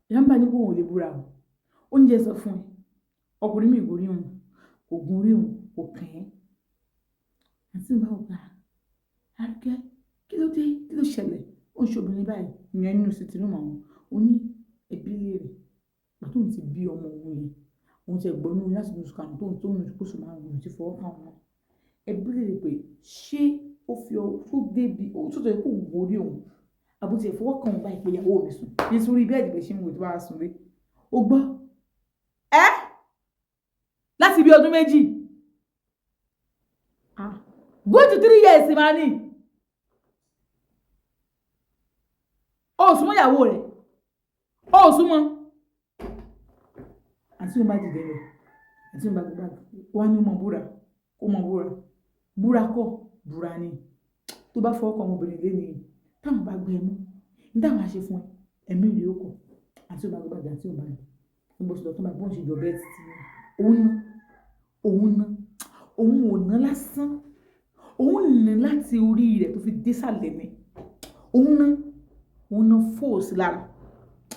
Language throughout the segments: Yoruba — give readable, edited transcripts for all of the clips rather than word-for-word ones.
Ìyá mi bá ní pé òun ò lè búra o. Ó ní jẹ́ sọ fún ẹ, ọkùnrin mi ò rí òun, kò gun orí òun, kò kàn ẹ́. Àǹtí mi bá wò pé, Àríkẹ́, kí ló dé? Kí ló ṣẹlẹ̀? Ó ń ṣe obìnrin báyìí. Ìyẹn nínú sitting room àwọn. Ó ní ẹbí léèrè. Ìgbà tóun ti bí ọmọ òun yẹn, òun ti ẹ̀gbọ́n nínú láti oṣù karùn-ún tóun oṣù márùn-ún òun ti fọwọ́ kàn wọ́n. Ẹbí léèrè pé ṣé ó fi ọ tó débi, ó tó tọ́ pé òun gun orí òun, àbí ó ti fọwọ́ kàn òun báyìí pé ìyàwó mi sùn. Ní sórí bẹ́ẹ̀dì bẹ́ẹ̀ ṣe ń wò tó bá sùn lé. Ó gbọ́. Ẹ́! Láti bí ọdún 2. Ah! Go to 3 years máa ní. Ó súnmọ́ ìyàwó rẹ̀. Ó súnmọ́. Àǹtí mi bá dìde lọ. Àǹtí mi bá gbé báàgì. Wọ́n á ní ó mọ búra. Ó mọ búra. Búra kọ́, búra ni. Tó bá fọwọ́ kan ọmọbìnrin léni, táwọn bá gbé ẹ mú, ní táwọn á ṣe fún ẹ, ẹ̀mí rẹ̀ ó kọ̀. Àǹtí mi bá gbé báàgì, àǹtí mi bá lọ. Bó ṣe lọ tán báyìí, bó ń ṣe jọ bẹ́ẹ̀ títí. Òun ná, òun ná, òun ò ná lásán. Òun ná láti orí rẹ̀ tó fi dé sàlẹ̀ ni. Òun ná, òun ná force lára.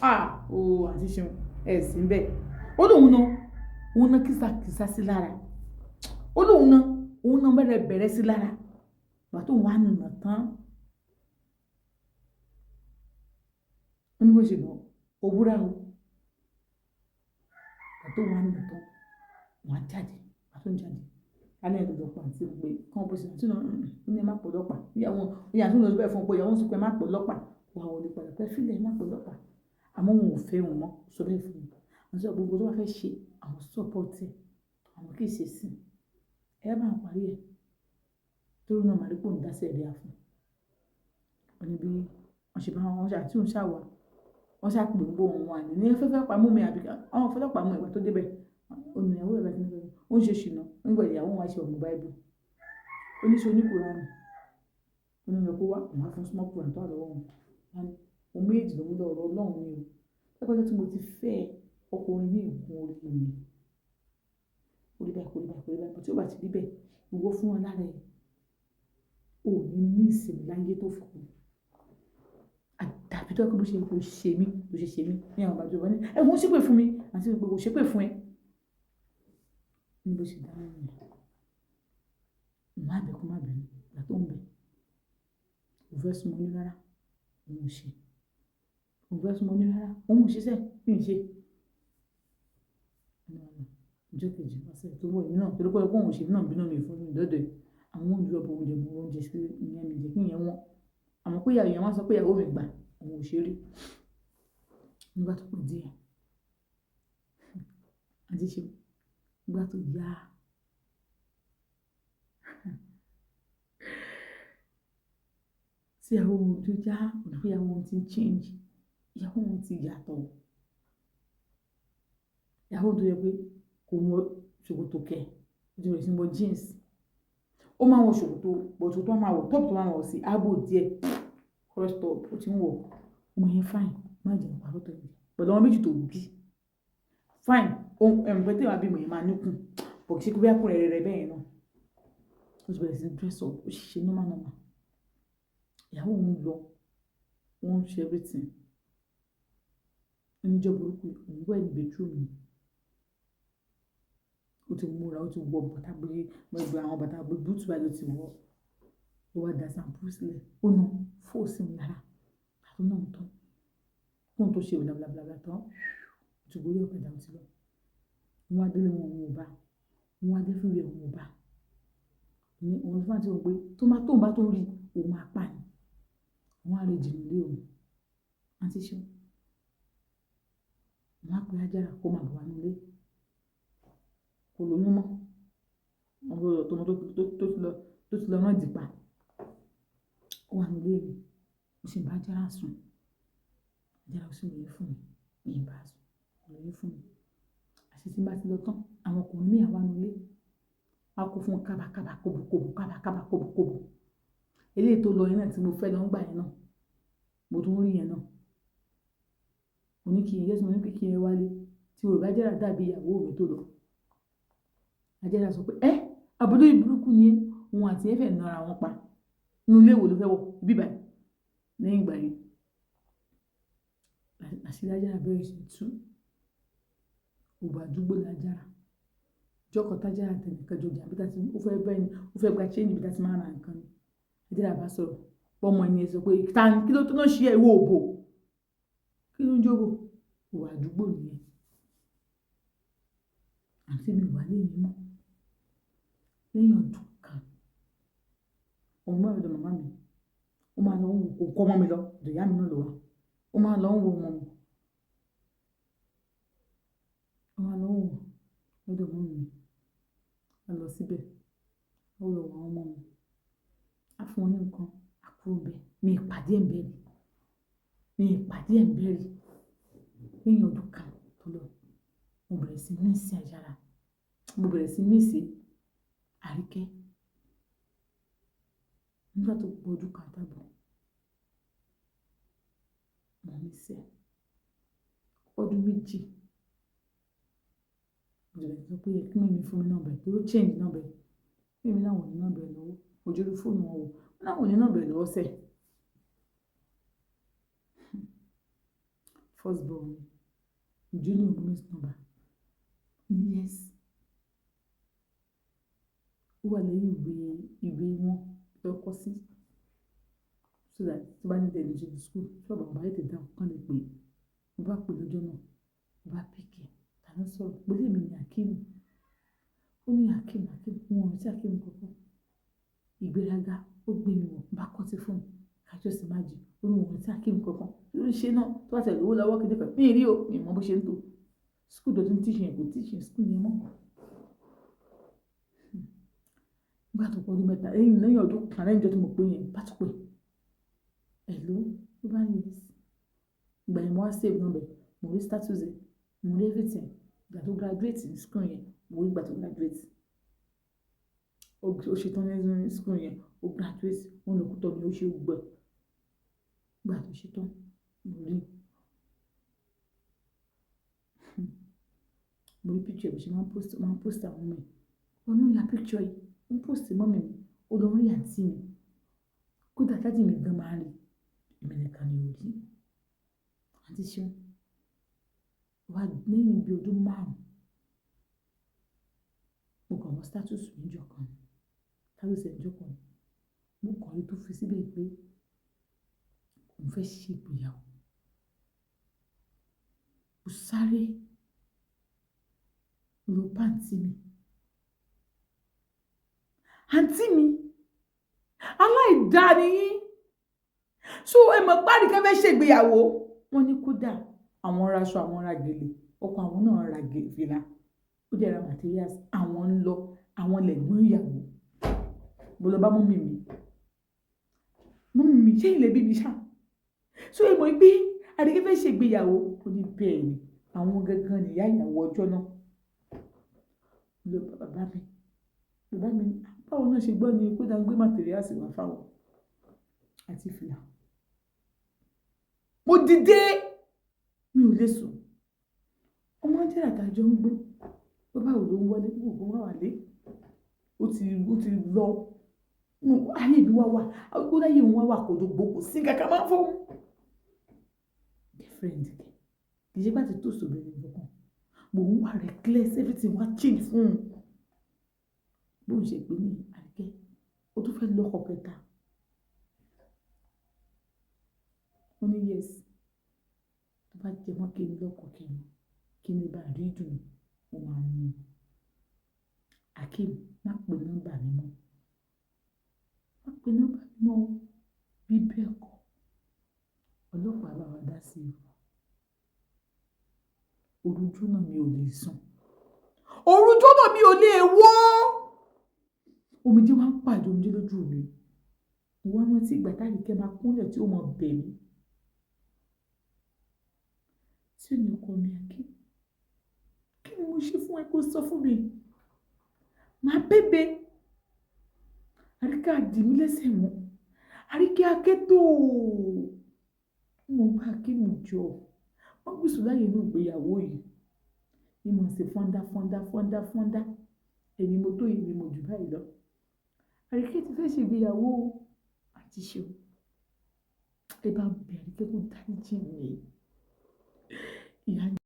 Ah! Oh, àǹtí Ṣeun, ẹ sì ń bẹ̀. Ó lóun ná, òun ná kìsàkìsà sí lára. Ó lóun ná, òun ná bẹ̀rẹ̀ bẹ̀rẹ̀ sí lára. Ìgbà tó wà nà tán. Ó ní bó ṣe nà, ó búra o. Ìgbà tó wà nà tán, wọ́n á jáde. Ìgbà tó ń jáde, alẹ́ yẹn ló lọ pa àǹtí mi pé kí wọ́n bó ṣe, àǹtí náà, ó ní ẹ má pọ̀ ọlọ́pàá. Ìyàwó, ìyá àǹtí mi lọ síbẹ̀ fún un pé ìyàwó ń sọ pé ẹ má pọ̀ ọlọ́pàá. Wọ́n á wọlé padà pé fílẹ̀ ẹ má pọ̀ ọlọ́pàá. Àmọ́ òun ò fẹ́ òun mọ́, sọ bẹ́ẹ̀ fún un. Àǹtí sọ gbogbo tó bá fẹ́ ṣe, àwọn support ẹ̀, àwọn kì í ṣe sí. Ẹ bá wọn parí ẹ̀. Torí náà màá rí pé òun dá sẹ̀ríà fún un. Ó ní bí wọ́n ṣe bá wọn, àǹtí òun ṣà wá. Wọ́n ṣà pè ń bó òun wà ní ẹ fẹ́ fẹ́ pa mú mi àbí àwọn fẹ́ ọlọ́pàá mú ìgbà tó dé bẹ̀. Ó ní ìyàwó rẹ̀ bá ti ní pé ó ń ṣe ṣìnà. Nígbà ìyàwó wọn wá ṣe ọmọ Bible. Ó ní ṣe oní Quran. Ó ní lọ kó wá, òun á fún small Quran tó wà lọ́wọ́ òun. Wọ́n ní òun méjì ló ń lọ ọ̀rọ̀ Ọlọ́run ni o. Lọ́jọ́ tí mo ti fẹ́ ọkùnrin ní ìgún orí mi. Orí báyìí, orí báyìí, orí báyìí. Tí ó bá ti rí bẹ́ẹ̀, ìwọ fún wọn lára ẹ. O ò ní ní ìsinmi láyé tó fi kú. Àdàbí tó jẹ́ pé bó ṣe kó ṣe mí, bó ṣe ṣe mí ní àwọn bàbá ní, ẹ wọ́n ṣépè fún mi. Àǹtí mi pé kò ṣépè fún ẹ. Ní bó ṣe dáná nìyẹn. Mo máa bẹ̀ kó má bínú. Ìgbà tó ń bẹ̀, kò fẹ́ súnmọ́ ní rárá, òun ò ṣe. Kò fẹ́ súnmọ́ ní rárá, òun ò ṣiṣẹ́, mi ò ṣe. Ọjọ́ kejì, ọ̀sẹ̀ tó wọ̀, èmi náà, torí pé òun ò ṣe, èmi náà bínú mi fún mi lọ́dọ̀ ẹ̀. Àwọn oúnjẹ ọbẹ̀ oúnjẹ mo oúnjẹ sí ìyẹn mi jẹ́ kí ìyẹn wọ́n. Àmọ́ pé ìyàwó yẹn wọ́n sọ pé ìyàwó mi gbà, òun ò ṣe rí. Nígbà tó pẹ́ díẹ̀, àǹtí Ṣeun, nígbà tó yá, tí ìyàwó òun tó já, ó rí pé ìyàwó òun ti ń change. Ìyàwó òun ti yàtọ̀. Ìyàwó òun tó jẹ́ pé kò wọ ṣòkòtò kẹ̀, ó ti bẹ̀rẹ̀ sí ní wọ jeans. Ó máa ń wọ ṣòkòtò, but ṣòkòtò tó máa wọ̀, top tó máa wọ̀ sí elbow díẹ̀, cross top ó ti ń wọ̀. Ọmọ yẹn fine, má jẹun pàrọ̀ tó yẹ. Pẹ̀lú ọmọ méjì tó bí. Fine, ohun, ẹ mọ̀ pé tí èèyàn bá bímọ, èèyàn máa níkùn. But kì í ṣe pé bóyá kún rẹ̀rẹ̀rẹ̀ bẹ́ẹ̀ yẹn náà. Ó ti bẹ̀rẹ̀ sí ní dress up, ó ṣe normal normal. Ìyàwó òun lọ, wọ́n ń ṣe everything. Ní ọjọ́ burúkú, òun wẹ̀ ní bedroom ni. Ó ti múra, ó ti wọ bàtà bí, gbogbo àwọn bàtà bí boot báyìí ló ti wọ̀. Ó wá da shampoo sílẹ̀. Ó na fóò sí mi lára. Àti náà tán. Kóun tó ṣe bla bla bla bla tán, ó ti gorí ọ̀kadà, ó ti lọ. Wọ́n wá délé wọn, òun ò bá. Wọ́n wá dé everywhere, òun ò bá. Ní òun fún àǹtí òun pé tó bá tóun bá tó rí, òun máa pa ni. Wọ́n á rí jìnnà lé òun. Àǹtí Ṣeun. Wọ́n á pe Ajára kó máa bọ̀ wá nílé. Kò lóyún mọ́. Wọ́n gbọ́dọ̀ tó ọmọ tó ti lọ náà dìpa. Ó wà nílé mi. Mo sì ń bá Ajára sùn. Ajára sì lóyún fún mi. Mi ì bá sùn. Kò lóyún fún mi. Àṣé tí n bá ti lọ tán, àwọn ọkùnrin mìíràn wá nílé. Wọ́n á kó fún wọn kábàkábà, kóbòkóbò, kábàkábà, kóbòkóbò. Eléyìí tó lọ yẹn náà tí mo fẹ́ lọ ń gbà yẹn náà. Mo tún rí yẹn náà. Mo ní kí n, yes, mo ní pé kí n wálé. Tí mo rò bá Ajára dàbí ìyàwó mi tó lọ. Ajára sọ pé, "Ẹ́, àbúrò burúkú ni ẹ́." Òun àti ẹ fẹ́ na ara wọn pa. Inú ilé wo ló fẹ́ wọ̀? Ibí báyìí. Lẹ́yìn ìgbà yẹn, Àṣírí Ajára bẹ̀rẹ̀ sí tú. Òbò àdúgbò l'Ajára. Ọjọ́ kan t'Ajára àti ẹnìkan jọ jà bí tá tí ó fẹ́ bá ẹni, ó fẹ́ gba change bí tá tí máa ń ra nǹkan ni. Ajára bá sọ̀rọ̀. Bọ́mọ ẹni yẹn sọ pé, "Ta ni kí ló tó náà ṣe ẹ ìwọ òbò?" Kí ló ń jẹ́ òbò? Òbò àdúgbò nìyẹn. Àǹtí mi ò wá lé mi mọ́. Lẹ́yìn ọdún kan, òun wà lọ́dọ̀ màmá mi. Ó máa lọ ń wo, kò kó ọmọ mi lọ, ọ̀dọ̀ ìyá mi náà ló wà. Ó máa lọ ń wo ọmọ mi. Ó máa lọ ń wo lọ́dọ̀ mummy mi. A lọ síbẹ̀. Ó lọ wo àwọn ọmọ mi. A fún wọn ní nǹkan, a kúrò níbẹ̀. Mi ò pàdé ẹ̀ ńbẹ̀ rí. Mi ò pàdé ẹ̀ ńbẹ̀ rí. Lẹ́yìn ọdún kan tó lọ, mo bẹ̀rẹ̀ sí miss Ajára. Mo bẹ̀rẹ̀ sí miss Àríkẹ́. Nígbà tó pé ọdún kan àtàbọ̀, mo miss ẹ̀. Ọdún 2. Mo ti bẹ̀rẹ̀ sí sọ pé kí mummy mi fún mi number ẹ̀, torí ó change number ẹ̀. Mummy mi láwọn ò ní number ẹ̀ lọ́wọ́. Mo jórí fóònù wọn wò. Wọ́n láwọn ò ní number ẹ̀ lọ́wọ́ sẹ́. First born mi. Do you know mummy's number? Yes. Ó wà lẹ́yìn ìwé wọn tó kọ sí. So that tí bá ní tẹ̀lé ṣe school, tí bàbá bá tètè dáhùn, kán lè pè é. Mo bá pè lọ́jọ́ náà, mo bá pick ẹ̀. Ta ló ń sọ̀rọ̀? Mo ní èmi ni Hakeem. Ó ní Hakeem, Hakeem. Mo ò rántí Hakeem kankan. Ìgbéraga ó gbé mi wọ̀, mo bá cut fóònù. Ká just imagine. Ó ní òun ò rántí Hakeem kankan. Kí ló ń ṣe náà? Tó bá tẹ̀lé owó lọ́wọ́ kíni kan. Mi ì rí o, mi ò mọ bó ṣe ń tò. School tó ti ń teach yẹn kò teach in school yẹn mọ́. Nígbà tó pé ọdún 3, lẹ́yìn ọdún kan lẹ́yìn ọjọ́ tí mo pè yẹn, bá tún pè. Hello, ló bá ní yes. Ìgbà yẹn mo wá save number ẹ̀, mo rí status ẹ̀, mo rí everything. Ìgbà tó graduate ní school yẹn, mo rí ìgbà tó graduate. Ó ṣe tán ní school yẹn, ó graduate, wọ́n lọ Kútọ̀nù, ó ṣe gbogbo ẹ̀. Ìgbà tó ṣe tán, mo rí. Mo rí picture bí ṣe máa ń post àwọn ọmọ ẹ̀. Ó ní ya picture yìí, ó ń post mummy mi, ó lọ rí àǹtí mi. Kódà daddy mi gan máa ń rí. Èmi nìkan ni ò rí. Àǹtí Ṣeun. Wá lẹ́yìn bí ọdún 5. Mo kàn wọ status níjọ́ kan. Status ẹ̀ níjọ́ kan. Mo kàn rí tó fi síbẹ̀ pé òun fẹ́ ṣe ìgbéyàwó. Mo sáré lọ bá àǹtí mi. Àǹtí mi, aláìda ni yín. So ẹ mọ̀ pé Àríkẹ́ fẹ́ ṣe ìgbéyàwó. Wọ́n ní kódà àwọn ra aṣọ, àwọn ra gèlè, ọkọ àwọn náà ra fìlà. Ó dẹ̀ ra materials, àwọn ń lọ, àwọn lẹ̀gbọ́n ìyàwó. Mo lọ bá mummy mi. Mummy mi, ṣé ilẹ̀ bí mi ṣá? So ẹ mọ̀ pé Àríkẹ́ fẹ́ ṣe ìgbéyàwó. Ó ní bẹ́ẹ̀ ni, àwọn gangan ni ìyá ìyàwó ọjọ́ náà. Mo lọ bá bàbá mi. Bàbá mi ní, báwo náà ṣe gbọ́ ni kódà ń gbé materials wá fáwọn àti fìlà. Mo dìde, mi ò lè sùn. Ọmọ Ajára tá jọ ń gbé. Bàbá wo ló ń wọlé? Gbogbo wọn wà lé. Ó ti lọ. Ayé mi wá wà. Ó láyé òun wá wà kò dògbò, kò sí nǹkan kan máa ń fún. Girlfriend kẹ̀. Kì í ṣe pé àti toast obìnrin kankan. Mo ń wà reckless, everything wá change fún un. Bó ń ṣe pé ní Àríkẹ́, ó tún fẹ́ lọ́kọ kẹta. Ó ní yes. Tó bá jẹ mọ́ kí n lọ́kọ kẹrin, kí n lè bá rí ìdùnnú, mo máa ní. Hakeem, má pe nọ́mbà mi mọ́. Má pe nọ́mbà mi mọ́ o. Bí bẹ́ẹ̀ kọ́, ọlọ́pàá bá wa dá sí i. Òrujọ́ náà mi ò lè sùn. Òrujọ́ náà mi ò lè wọ́. Omijé wá ń pàdé omijé lójú mi. Mo wá rántí ìgbà tí Àríkẹ́ máa kúnlẹ̀ tí ó mọ bẹ̀ mí. Tí ó ní ọkọ mi Hakeem. Kí ni mo ṣe fún ẹ kó sọ fún mi? Màá bẹ̀bẹ̀. Àríkẹ́ á dì mí lẹ́sẹ̀ mú. Àríkẹ́ akétò. Mo bá Hakeem jọ. Wọ́n gbèsò láyé inú ìgbéyàwó yìí. Ní mo ṣe fọ́ndá, fọ́ndá, fọ́ndá, fọ́ndá. Èmi mo tó èmi mo jù báyìí lọ. Àríkẹ́ ti fẹ́ ṣe ìgbéyàwó àti ṣeun. Ẹ bá bẹ̀ Àríkẹ́ kó dáríjì mí. Ìyà.